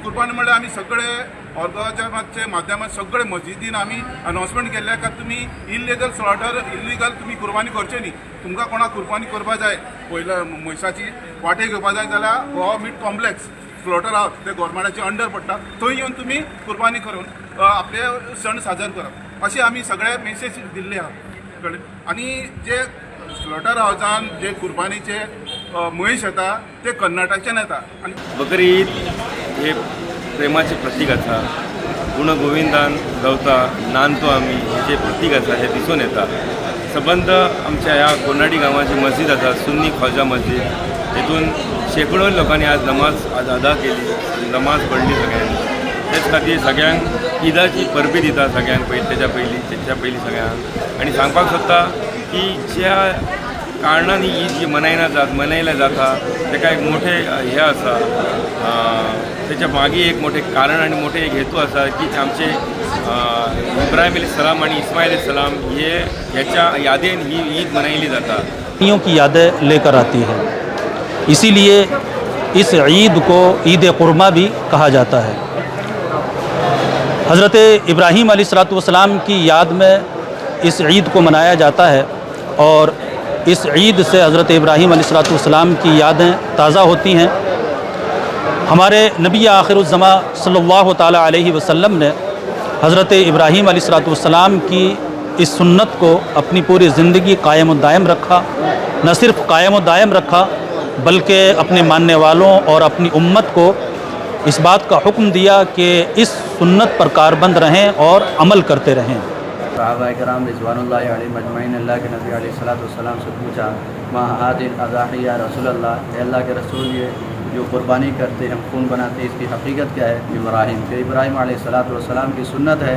कुर्बानी म्हणल्यार आमी सगळे ऑर्गनायझेशनाचे माध्यमात सगळे मस्जिदीन आमी अनावन्समेंट केल्ले का तुमी इलिगल स्लॉटर, इलिगल तुमी कुर्बानी करचे न्ही. तुमकां कोणाक कुर्बानी करपा जाय, पयल्या म्हयसाची वांटे घेवपा जाय जाल्यार गोवा मीट कॉम्प्लेक्स स्लॉटर हावस, ते गोवोरमेंटाचे अंडर पडटा, थंय येवन तुमी कुर्बानी करून आपले सण साजर करप, अशें आमी सगळे मेसेज दिल्ले आहा, कळ्ळें? आनी जे स्लॉटर हावसान जे कुर्बानीचे म्हैस येता ते कर्नाटकच्यान येता आनी बकरी ईद हे प्रेमाचें प्रतीक आसा. गुण गोविंदान गवता नांदतो आमी, हे जे प्रतीक आसा हें दिसून येता. सबंद आमच्या ह्या कोनाडी गांवाची मस्जीद आसा, सुन्नी ख्वाजा मस्जीद, हेतून शेकडो लोकांनी आज नमाज आज अदा केली, नमाज पडली सगळ्यांनी. तेच खातीर सगळ्यांक ईदाची परबी दिता सगळ्यांक पयलीं, तेच्या पयलीं, तेच्या पयलीं सगळ्यांक. आनी सांगपाक सोदता की ज्या कारणान ही ईद जी मनयना जात मनयल्या जाता, ताका एक मोठें हें आसा, तेच्या मागीर एक मोठें कारण आनी मोठें एक हेतू आसा की आमचे इब्राहिम अली सलाम आनी इस्मायल अली सलाम हे ह्याच्या यादेन ही ईद मनयली जाता. की यादें लेकर आती है. इसीलिए इस ईद को ईद कुर्मा भी कहा जाता है. हज़रत इब्राहीम सलाम की याद में इस ईद को मनाया जाता है और इस ईद से हज़रत इब्राहीम सलाम की यादें ताज़ा होती हैं. हमारे नबी आखिर सल्लल्लाहु ताला अलैहि वसल्लम ने हज़रत इब्राहीम सलाम की इस सुन्नत को अपनी पूरी ज़िंदगी कायम दायम रखा. न सिर्फ कायम दायम रखा, बल्कि अपने मानने वालों और अपनी उम्मत को इस बात का हुक्म दिया कि इस सुन्नत पर कारबंद रहें और अमल करते रहें. सहाबा कराम रिजवान मजमाइन अल्लाह के नबी सलाम से पूछा, ما هذه الأضاحي يا رسول الله? अल्लाह के रसूल, ये जो कुर्बानी करते हैं, हम खून बनाते हैं, इसकी हकीकत क्या है? इब्राहिम के इब्राहिम सलाम की सुन्नत है.